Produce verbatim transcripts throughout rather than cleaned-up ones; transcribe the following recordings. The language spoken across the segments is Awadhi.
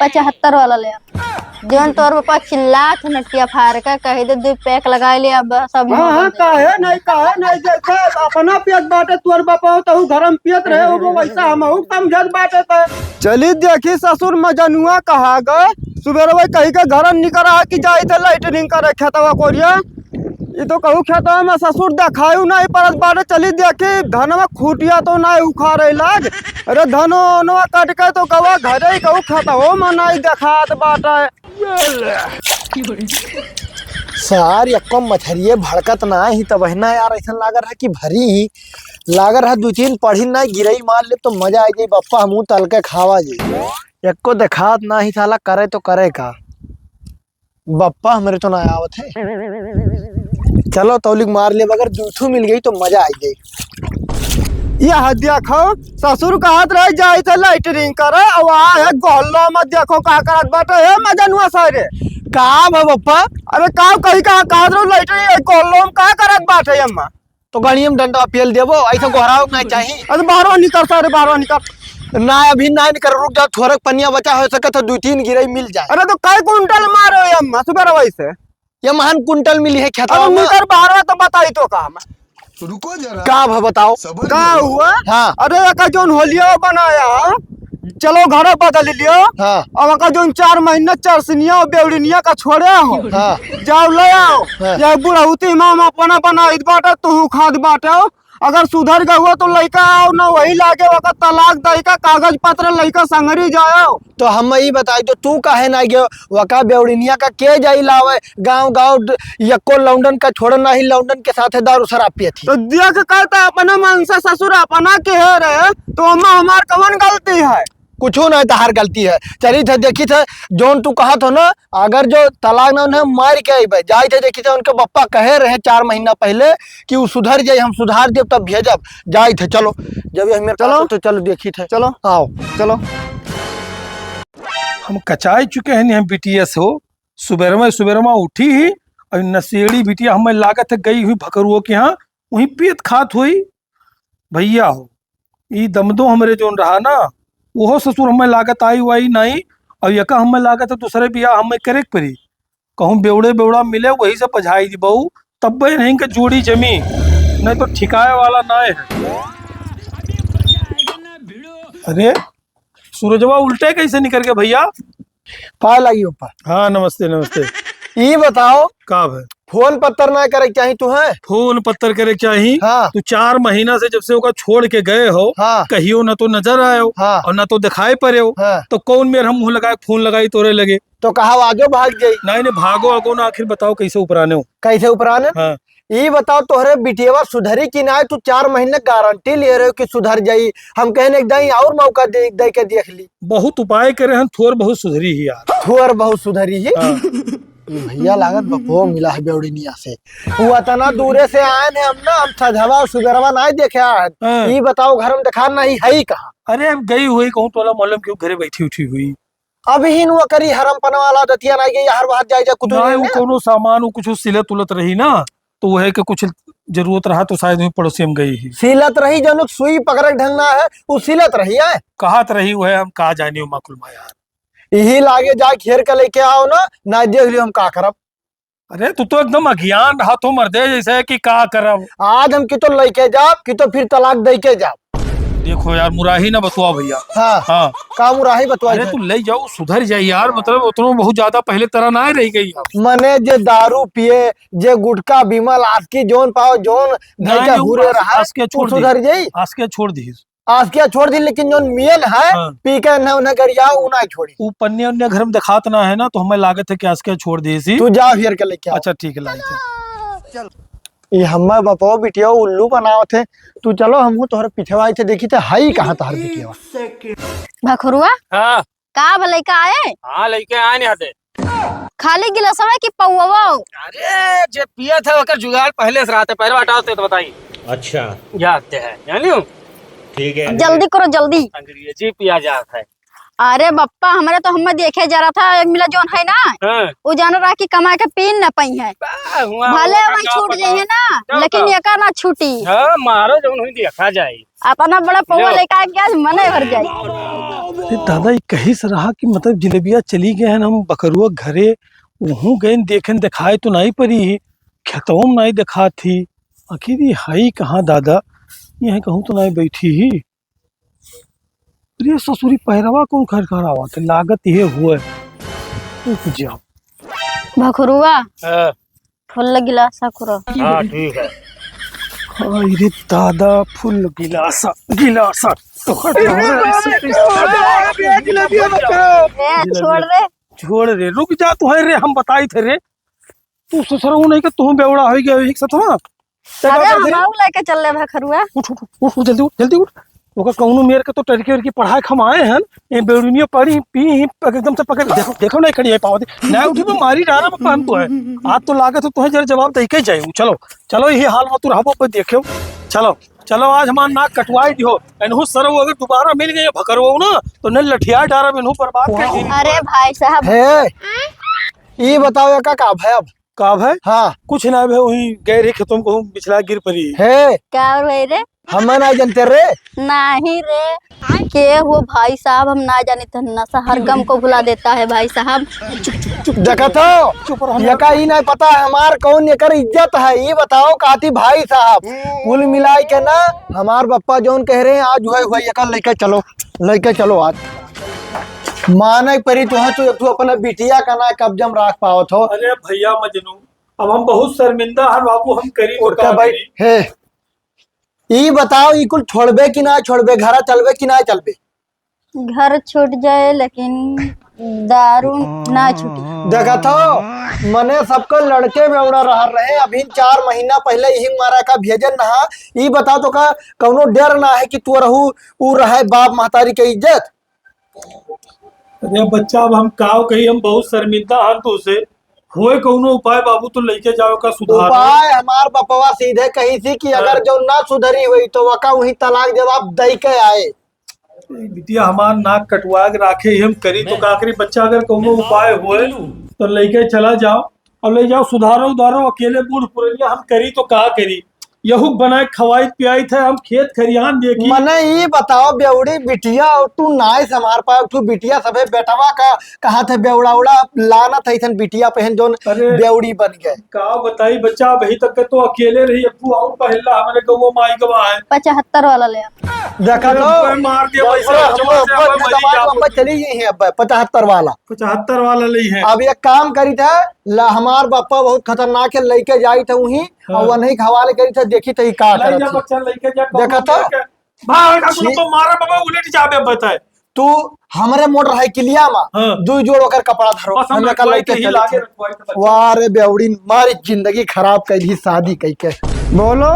पचहत्तर वाला ले आ। जौन तोर बापा चिल्लात है नटिया फार के, कही दे दू पैक लगाइ ले, अब सब हाँ, हाँ, काहे नहीं, काहे नहीं, जैसे अपना पियत बाटे तोर बापा, तहू घर में पियत रहे हो, वैसा हमहू समझत बाटे त। चली देखी ससुर मजनुआ कहाँ गए, सुबेरवे कही के घर निकरा कि जाई थे लैट्रिन करे खेतवा कोरिया। ई तो कहू खेतवा में ससुर देखायु नहीं परत बाटे, चली देखी धनवा खूटिया तो नहीं उखाड़े लाग। अरे धनो ओनवा काट के तो गवा घरे कहू खेतवा में नहीं देखात बाटे। सार, यक्को मछरिये भड़कत ना ही, तब है ना यार, ऐसन लाग रहा कि भरी ही, लाग रहा दू तीन पढ़ी ना गिरई मार ले तो मजा आ जाई बप्पा, हमहू तल के खावा जाई। यक्को देखात ना ही साला, करे तो करे का? बप्पा हमरे तो ना आवत है। चलो तौलिक मार ले, अगर दू ठू मिल गई तो मजा आ जाई। यह देखो, ससुर कहत रहे जाई थे लैट्रिन करे, अब आ है गोहल्ला में देखो का करत बाटे, हे मजनुआ सारे। का भा बप्पा? अरे का कही का कहत रहो लैट्रिन, ये गोहल्ला में का करत बाटे अम्मा? तो गाड़िया में डंडा पेल देबो, ऐसा गोहराव नहीं चाहिए। अरे बाहरो निकर सारे, बाहरो निकर। ना अभी ना निकर, रुक जा, थोड़क पनिया बचा हो सके तो दू तीन गिरई मिल जाए। अरे तो कै कुंटल मारो अम्मा सुबह रवाई से? ये महान कुंटल मिली है खेतवा अब में। निकर बाहरवा तो बताई तो का हम। रुको जरा। का भा बताओ? सबर का करो। हुआ? हाँ। अरे एका जौन होलिया बनाया, चलो घर बदल लियो। हाँ। अब एका जौन चार महीना चरसनिया और बेवड़िनिया का छोड़े हो। हाँ। जाओ ले आओ। हाँ। ये बुढ़ौती में हम अपना बनाइत बाटे, तू खाद बाटे। अगर सुधर गए हुआ तो लइका आओ ना वही लागे, ओका तलाक दे का कागज पत्र लइका संगरी जाओ। तो हम ई बताई तो तू काहे ना गयो? वका बेवड़िनिया का के जाई लावे? गाँव गाँव ड-, यक्को लौंडन का छोड़ नाही, लौंडन के साथे दारू शराब पियत ही। तो देख के कहता अपने मन से ससुर अपना के है रहे, तो ओमा हमार कवन गलती है? कुछू नहीं तहार गलती है। चली थे देखी थे, जौन तू कहत हो ना, अगर जो तलाक ना उन्हें मार के अइबे, जाई थे देखी थे, उनके बप्पा कहे रहे चार महीना पहले कि उ सुधर जाई, हम सुधार देब तब भेजब। जाई थे, चलो, जब ये मेरे चलो। पास हो तो चलो देखी थे। चलो। आओ। चलो। हम कचाई चुके हैं, हम बिटिया से हो। सुबेरवा, सुबेरवा उठी ही और नशेड़ी बिटिया हमें लागत है गई हुई भकरुओ के यहाँ, वहीं पियत खात हुई। भैया हो, ई दमदो हमरे जौन रहा ना, ओहो ससुर हमें लागत आई वाई नहीं, और यका हमें लागत है दूसरे बियाह हमें करे के पड़ी। कहूँ बेवड़े बेवड़ा मिले, वही से पझाई दी बहू, तब नहीं के जोड़ी जमी, नहीं तो ठिकाए वाला ना है। अरे, सूरजवा उल्टे कैसे निकल गया भैया? पाए लागी ऊपर। हाँ, नमस्ते, नमस्ते। ई बताओ, का भे? फोन पत्तर ना करे के चाही तू, हैं? फोन पत्तर करे के चाही। हाँ। तू चार महीना से जब से ओका छोड़ के गए हो, हाँ। कहियो ना तो नजर आयो, हाँ। और ना तो दिखाई पड़े हो, हाँ। तो कौन मेर हम मुँह लगाए फोन लगाई तोरे लगे? तो कहा आजो भाग जाई? नहीं, नहीं, भागो आगो ना, आखिर बताओ कैसे उपराने हो? कैसे उपराने? हाँ। ई बताओ, तोहरे बिटियावा सुधरी कि नाय? तू चार महीने गारंटी ले रहे हो कि सुधर जाई। हम कहने एक दाई और मौका दे, दे के देख ली। बहुत उपाय करे हन, थोर बहुत सुधरी ही यार। थोर बहुत सुधरी ही? हाँ। ई भैया लागत बपो मिला है बेवड़िनिया से। वो अतना दूरे से आए ने हम ना, हम सझवा और सुबेरवा नाय देखे आए। हाँ। ई बताओ, घर में देखा नहीं है ही कहाँ? अरे, अब गई हुई कहूँ टोला मोहल्ला में, क्यों घरे बैठी उठी हुई। अबहिन ओकरी हरमपना वाला दतिया नाई गई, हर बात जाए जा कुछ नाई, नहीं वो ना। कोनो सामान, वो कुछ सिलत उलत रही ना, तो वह के कुछ जरूरत रहा, तो शायद वहीं पड़ोसी में गई ही। सिलत रही, जनुक सुई पकड़े के ढंग ना है, वो सिलत रही है। कहत रही वह, हम का जानी, माँ कुल माँ यार। यही लागे जाए घेर के लेके आओ ना, ना देख लियो हम का करब। अरे, तू तो एकदम अज्ञान रहा तो मर्दे, जैसे कि का करब। आज हम कितो लइके जाब, कितो फिर तलाक दे के जाब। देखो यार, मुराही ना बतुआ भैया। हाँ। हाँ। का मुराही बतुआ अरे, जाए? तू ले जाओ, सुधर जाए यार, मतलब, उतनो बहुत ज्यादा पहले तरह ना रह गई अब। मने जे दारू पिए, जे गुटखा, बिमल, आसकी जोन पाओ, जोन धई ना, के ना, हुरे आस-, रहा, आसके तू छोड़ दी। सुधर जाई। आसके छोड़ दी। आसकिया छोड़ दी, लेकिन जौन मेन है, हाँ। पी के एन्ने ओन्ने गरियाओ, उ ना छोड़ी। उ पन्ने ओन्ने घर में देखात ना है ना, तो हमें लागत है कि आसकिया छोड़ दी सी। तू जा हेर के लेके आओ। अच्छा, ठीक है, लाई थे। चल। ये हमें बपवा बिटिया उल्लू बनावत है। तू चलो, हमहू तोहरे पीछे आई थे, देखी थे, हई कहाँ तोहर बिटिया? भखरुआ? हाँ। का भा लइका आए? हाँ, लइके आए नहीं आते। खाली गिलासवा कि पौवा? अरे, जे पियत है, ओकर जुगाड़ पहले से रहते, पहले हटाओ ते तो बताई। अच्छा। जाते हैं, जानियो? ठीक है। जल्दी करो, जल्दी। अंग्रेजी पिया जात है। अरे बप्पा, हमरे तो हम्मे देखे जा रहा था, एक मिला जौन है ना, हाँ। वो जान रहा कि कमा के पीन न पइहैं। बा, हुआ भले वो वहीं छूट जाइहैं ना, लेकिन एकर ना छूटी। हाँ, मारो जौन हुई देखा जाए। अतना बड़ा पौवा लेके आ गया, मने भर जाए। अरे दादा, ई कहिस रहा कि मतलब जिलेबिया चली गए हैं हम बकरुआ घरे, उहूँ गए देखे, देखाए तो नाहीं परी ही, खेतवा में नाहीं देखात ही। आखिर ई हई कहाँ दादा, यहीं कहूँ तो नाहीं बैठी ही। अरे ससुरी, पैरवा कौन खरखरावत है? लागत ये हुए। रुक जाओ। भखरुआ, हाँ। फुल गिलासा कुरो। हाँ, ठीक है। हाय रे दादा, फुल गिलासा, गिलासा। तो हट ए, छोड़ रे। छोड़ रे, रुक जा, तो है रे, हम बताई थे रे। तू ससुरऊ नहीं के तू बेवड़ा होइ गया एक साथ, हाँ? ते अरे, का करते? हम आऊ लेके चल ले भखरुआ। उठ, उठ, उठ, उठ, जल्दी उठ, जल्दी उठ। ओकर कौनो मेर के तो टरकी वरकी पढ़ाए के हम आए हैं। ये बेवड़िनिया पड़ी, पी ही, एकदम से पकड़, देखो, देखो नहीं खड़ी है पावती। ना उठी तो मारी डारा में पान तो है। आज तो लागत है तुम्हें जरा जवाब दे के जाए। चलो, चलो, यही हाल में तू रहबो पे देखो। चलो, चलो, आज हमार नाक कटवाई दियो। एनहू सरऊ अगर दोबारा मिल गए भकरवऊ ना, तो न लठिया डारा में इनहू बर्बाद कर दी। अरे भाई साहब। हे, ई बताओ, एका का भय अब? का भय? हाँ। कुछ ना भय, वही गए रहे खेतों को, बिछला गिर पड़ी। हे। का और भाई रे? हम ना जानते रे। नहीं रे। के हो भाई साहब, हम ना जाने थे, नशा हर गम को भुला देता है भाई साहब। देखा तो, चुप रहो। एका ई नहीं पता है हमार कौन एकर इज्जत है। ई बताओ काती भाई साहब, कुल मिलाई के ना, हमार बप्पा जौन कह रहे हैं, आज हुए हुए एका लेके चलो, लेके चलो आज। माने परी तुहे, तू, तू अपना बिटिया का ना कब्जा में राख पावत हो। अरे भैया मजनू, अब हम बहुत शर्मिंदा हन बाबू, हम करी तो उठ के का बैठ। करी? हे, ई बताओ, ई कुल छोड़बे कि ना छोड़बे, घरा चलबे कि ना चलबे? घर छूट जाए लेकिन दारू ना छूटी। देखा था, मने सबका लड़के बेवड़ा रह रहे, अभी चार महीना पहले यही मारा का भेजन नहा। ई बताओ तो का कौनो डर ना है कि तू रहू, ऊ रहे बाप महतारी के इज्जत? अरे बच्चा, अब हम काव कही, हम बहुत शर्मिंदा हन तो उसे। होए कौनो उपाय बाबू, तो लइके जाओ का सुधार। उपाय हमार बपवा सीधे कही थी कि अगर हाँ। जो ना सुधरी हुई तो वका वही तलाक जवाब दई के आए। बिटिया हमार नाक कटवा के राखे ही हम करी तो का करी बच्चा, अगर कौनो उपाय होए तो लइके चला जाओ। अब ले जाओ, सुधारो उधारो, अकेले बूढ़ पुरनिया हम करी तो का करी? यहू बनाए खवाई पियाई थे, हम खेत खरियान देखी। मने ई बताओ बेवड़ी बिटिया, और तू नाय संभार पाए, तू बिटिया सभे बेटवा का कहा थे बेवड़ा उड़ा लाना था, इसन बिटिया पहन जोन अरे, बेवड़ी बन गए। का बताई बच्चा, अभी तक के तो अकेले रही, अब तू और पहला हमारे गौवा माई गवा है। पचहत्तर वाला ले आ। देखा तो? अरे, मार दिया वैसे, अरे, हम जोर से लोग अपन मरी जाओ। अपन चली गई है अब, पचहत्तर वाला। पचहत्तर वाला ले है। अब एक काम करी था, ला, हमार बप्पा बहुत खतरनाक है, लइके जाई था वहीं, हाँ। और वहीं हवाले करी था, देखी था ई का ले करत जा है। बच्चा, लइके जा, देखा कौनो था? लेके। भाग, भाग, छी। तो मारा बाबा, उलट जाबे बताए। तू हमरे मोटरसाइकिलिया मा हाँ। दुई जोड़ ओकर कपड़ा धरो, बस हम हमें का रखवाई लइके के ही चली लागे था। रखवाई के बच्चा। वाह रे बेवड़ी, मारी जिंदगी खराब कर दी शादी कई के। बोलो,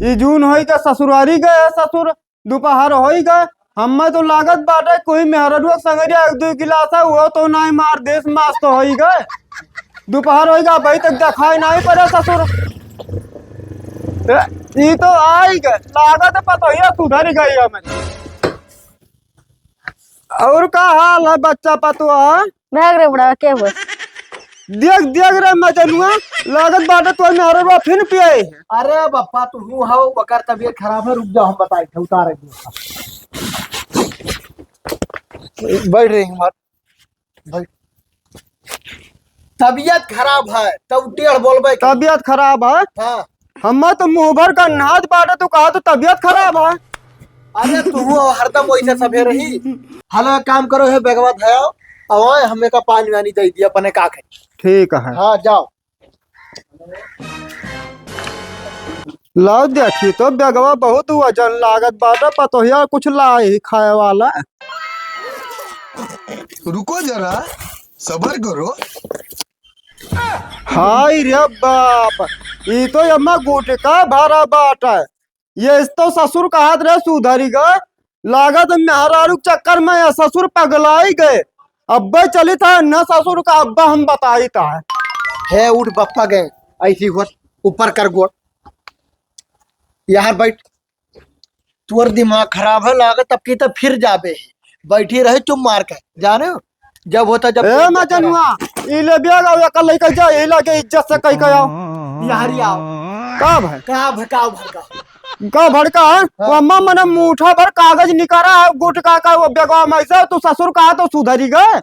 ई जून होई के ससुरारी गए ससुर, दोपहर होई गए, हम्मे तो लागत बाटे कोई मेहररुआ के संगरिया एक दो गिलास है, वो तो नाई मार देस, मस्त होई गए। दोपहर होई गए, अभी तक देखाई नाई पड़े ससुर। ए, ई तो आई गए, लागत पतोहिया सुधर गई है मेरी। और का हाल है बच्चा पतोहा? भाग रे बुढ़वा, के हुआ? देख, देख रे मजनुआ, लागत बाटे तोर मेहररुआ फिर पिए। अरे बप्पा, तू हूँ हो, ओकर तबीयत खराब है, रुक जाओ, हम बताई थे, उतार एक बैठ रही हूँ, बैठ। तबीयत खराब है, तब टेढ़ बोलबे के। तबीयत खराब है? हाँ। हम्मा तो मुँह भर का नाद बाटे, तू कहा तो तबीयत खराब है। अरे तू हरदम वैसे सभे रही। हलो, एक काम करो, हे बेगवा धयाओ, अवाए हमें का पानी वानी दे दिया, अपने का खाई। ठीक है। हाँ, जाओ। लाओ देखी तो बेगवा बहुत वजन लागत बाटे, पतोहिया कुछ लाई खाए वाला। रुको जरा, सबर करो। हाय रे बाप, ई तो एमा गुटका भरा बाटे। ये तो ससुर कहत रहे सुधरी गए, लागत मेहरारू के चक्कर में ये ससुर पगलाई गए। अब्बे चली था न ससुर का अब्बा हम बताई था। हे उठ बप्पा गए, ऐसी होत ऊपर कर गोड़, यहाँ बैठ। तोर दिमाग खराब है लागत, अब की तो फिर जाबे। बैठी रहे चुप मार के, जाने हो? जब होता, जब ए मजनुआ, ई ले बैग, आव, एकर लइके जा, ई लागे इज्जत से कहि के आव। यहरी आव। का भाई? का भ-, का भड़का? का भड़का है? हाँ। वो अम्मा मने मूठा भर कागज निकारा है, गुटखा का वो बैगवा में से, तू ससुर कहा तो सुधरी गए।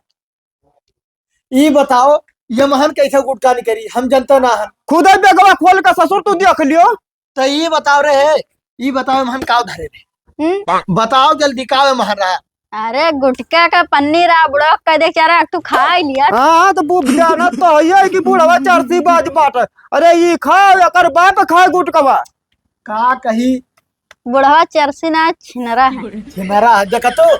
ई बताओ, ये महन कैसे गुटखा निकरी? हम जनता ना हन। खुदे बैगवा खोल के ससुर तू देख लियो। तो ई बताओ रे, ई बताओ महन काव धरे रे? हम्म? बताओ जल्दी काव महन रहा? अरे गुटखा का पन्नी रहा, बुढ़वा कह दे, "अरे तू खा ही लिया।" हाँ, तो बु-, जानत तो है कि बुढ़वा चरसी बाज बाटे। अरे ई खाओ, एकर बाप खाए गुटखवा। का कही? बुढ़वा चरसी ना, छिनरा है। छिनरा है, देखा तो,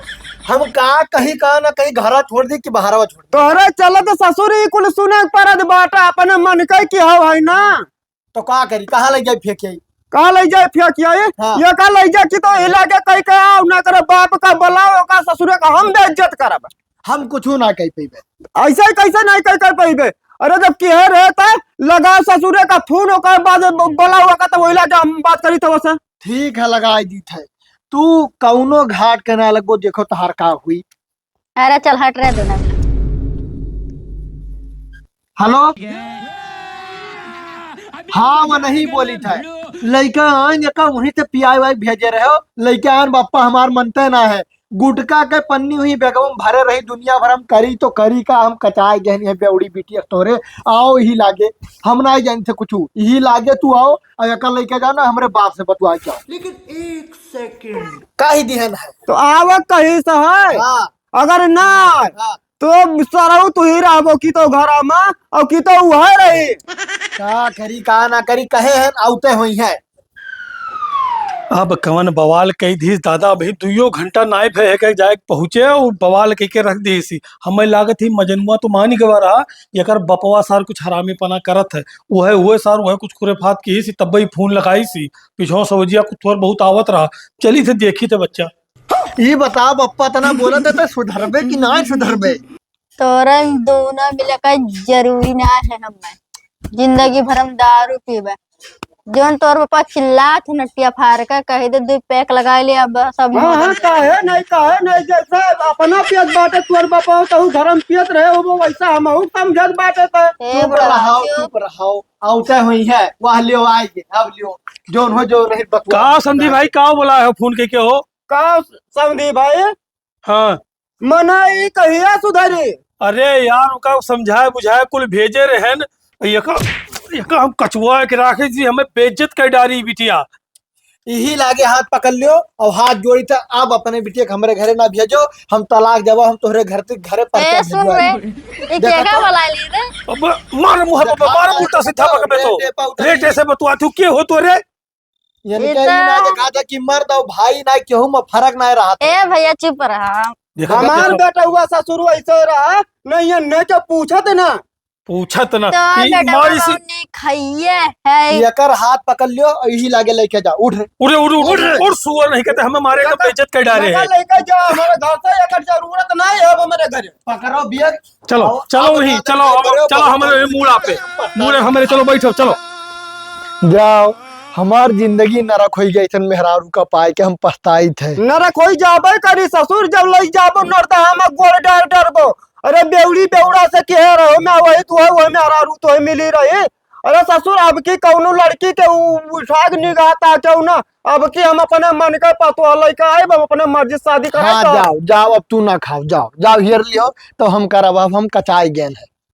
हम का कही, का ना कही, घरा छोड़ दी कि बहरवा छोड़ दी। तोहरे चलत ससुर ई कुल सुने के परत बाटा, अपने मन के कि हव है ना। तो का करी, कहाँ ले जाए फेंक आई? कहाँ ले जाए फेंक आई? हाँ। ये का ले जाए कि तो हिला के कही के आओ, ना करे बाप का बुलाओ, ओका ससुरे का हम बेइज्जत करब। हम कुछ ना कह पइबे। ऐसे ही कैसे नहीं कह, कह पइबे? अरे जब किहे रहे त लगाओ ससुरे का फोन, ओकर बाद ब-, बुलाओ ओका, तब ओइला के हम बात करी तब से। ठीक है, लगाई दीत है। तू कौनो घाट के ना लगो, देखो तहार का हुई। अरे चल हट रे दोनों। हेलो। हाँ, वो नहीं बोली था। लइका आइन, एका वहीं से पियाई वाई भेजे रहे हो। लइका आइन, बापा हमार मनते ना है। गुटखा के पन्नी हुई बैगवा में भरे रही, दुनिया भर हम करी तो करी का, हम कचाए गहन है बेवड़ी बिटिया तोरे। आओ यही लागे, हम ना जान से कुछ, यही लागे तू आओ और एका लइका जाओ ना, हमरे बाप से बतुआ जाओ। लेकिन एक सेकंड। का ही दिहन है? तो आवा कहीं से है? हाँ। अगर ना, हाँ। तो सरऊ तू ही रहबो कि तो घरा में, और कि तो उहे रही। का करी, का ना करी, कहे हैं, आउते होई है। अब कवन बवाल कई दीस दादा, अभी दुइयो घंटा नाई भे है के जाए के पहुँचे, और बवाल कई के रख दीस। हमें लागत ही मजनुआ तो मानी गवा रहा, एकर बपवा सार कुछ हरामीपना करत है, उहे, उहे सार, उहे कुछ खुरेफात की ही सी, तब्बे ही फोन लगाई सी, पिछवा सवजिया कुछ थोड़ बहुत आवत रहा, चली थे देखी थे बच्चा। ई बताओ बप्पा, तना बोलत है तो सुधरबे कि ना सुधरबे? तोरा दोनों मिले का जरूरी ना है हमें। जिंदगी भर हम दारू पीबे। जौन तोर पापा चिल्लात है नटिया फार का, कह दे दो पैक लगा ले, अब सब हाँ, हाँ, काहे नहीं, काहे नहीं, जैसे अपना पियत बाटे तोर बापा, तो घर में पियत रहे हो, वैसा हमहू समझत बाटे तो। ए चुप बुढ़वा, रहो, चुप। चुप रहो, औते हुई है, वह लियो आएगी, अब लियो, जौन हो जो रही बकवास। का समधी भाई, का बोला है फोन के, के हो? का समधी भाई? हाँ। मना ई कहिया सुधरी? अरे यार, ओका समझाए बुझाए कुल भेजे रहेन, एका, एका हम कचुआ के राखे जी, हमें बेइज्जत कर डारी बिटिया। यही लागे हाथ पकड़ लियो और हाथ जोड़ी था, आप अपने बिटिया के हमरे घरे ना भेजो, हम तलाक देबो, हम तोहरे घर ते घरे ए, पर्चा सुन भिजवाई। रे, ई देखो केका तो। बुला ली रे? अब मार मुँह पे, देखो मार तो, उल्टा सीधा देखो, पकड़ में तो। रे, रे, रे, रे। टेसे बतुआ तू के हो तो रे? इनके ई ना तो देखा था कि मर्द और भाई ना केहू में फर्क ना रहा था। ए भैया चुप रहा। देखा था, हमार देखा। बेटा हुआ ससुर ऐसे रहा, नहीं ये नहीं के पूछत ना। पूछत ना। तो ई बेटा मारी सी नहीं खाइए है। एकर हाथ पकड़ लियो और यही लागे लेके जा, उठ। उठ, उठ, उठ, उठ, उठ, सुअर नहीं कहते, हमें मारे का एकर, बेइज्जत कर डारे एकर हैं। लेके जा हमारे घर से, एकर जरूरत नहीं है अब मेरे घर। पकड़ो बियर। चलो, आओ, चलो आओ, वहीं, आओ, चलो, आओ, हम, आओ, चलो आओ, हमारे आओ, मूड़ा पे, मूड़े हमारे, चलो बैठो, चलो। जाओ, हमार जिंदगी नरक होई गई, ऐसन मेहरारू का पाए के हम पछताइत है। नरक होई जाबे करी ससुर, जब लई जाबो नरदा हम गोड़ डार डरबो। अरे बेवड़ी बेवड़ा से कह रहो, मैं वही तू है, वही मेहरारू तो है मिली रही। अरे ससुर, अब की कौनो लड़की के उ-, उठा के निगाह ताके ना, अब की हम अपने मन के पतोह लइके आइब, हम अपने मर्जी से शादी कराए हाँ, तो। जाओ, जाओ, अब तू ना खाओ, जाओ, जाओ, हेर लियो, तो हम करब, अब हम कचाई गेन है।